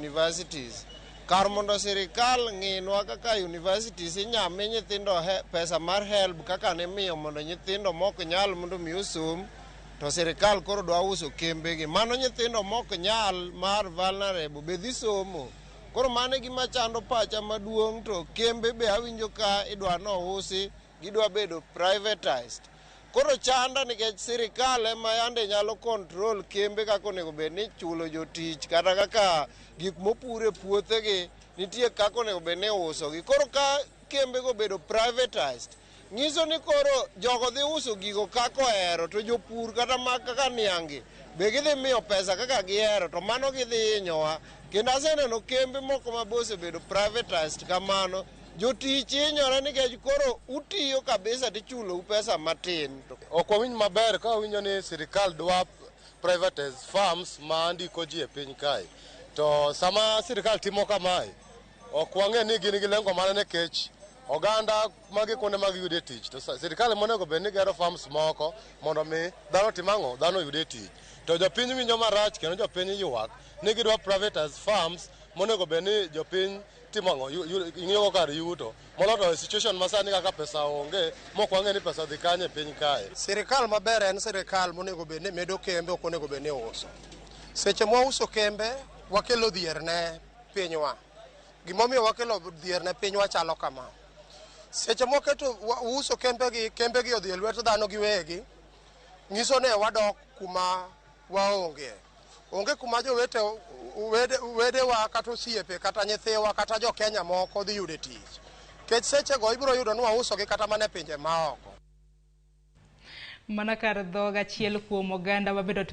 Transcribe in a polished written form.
universities. Kar mondo sirikal ng'inwa kaka universities inya mi nyithindo pesa mar HELB kaka nimiyo mondo nyithindo mok nyal mondo mi osom, to sirikal koro dwa uso kembegi. Mano nyithindo mok nyal mar vulnerable be dhi somo. Koro mano e gima chando pacha maduong' to kembe be awinjo ka idwa nousi gidwa bedo privatized. Koro chanda nikech sirikal ema yande nyalo control kembe kaka onego bed ni ichulo jotich kata kaka gik mopur e puothegi nitie kaka onego bed ni iusogi. Koro ka kembego obedo privatized, nyiso ni koro jogo dhi uso gigo kaka ohero to jopur kata ma kaka niang'gi be gidhi miyo pesa kaka gihero to mano gidhi hinyowa. Kendo aseneno kembe moko ma be osebedo privatized kamano Jotich hinyore nikech koro utiyo kabisa tichulou pesa matin. Ok wawinj maber ka wawinjo ni sirikal dwa privatize farms ma ndiko ji e piny kae. To sama sirikal timo kamae, ok wang'e ni gin gi lengo mane nikech oganda magi kuonde ma giyude tich. To sirikal ema onego bed ni gero farms moko mondo mi dhano otim ang'o? Dhano oyude tich. To jopiny winjo marach kendo jopiny ywak ni gidwa privatize farms monego bed ni jopiny timo ang'o ing'iyogo kar yuto molo to e situation ma sani kaka pesa onge mok wang'e ni pesa dhi kanye e piny kae. Sirikal maber en sirikal monego bed ni medo kembe ok onego bed ni uso. Seche mwauso kembe wakelo dhier ne pinywa. Gimomiyo wakelo dhier ne pinywa chalo kama. Seche mwaketo uso kembegi, kembegi odhi e lwet dhano giwegi, nyiso ni wadok kuma waonge. Onge kuma jowete wede, wedewa kata osiepe kata nyithiwa kata jo Kenya moko dhi yude tich. Kech sechego ibiro yudo ni wausogi kata mana e pinje maoko. Mana kar dhog achiel kuom oganda mabedo.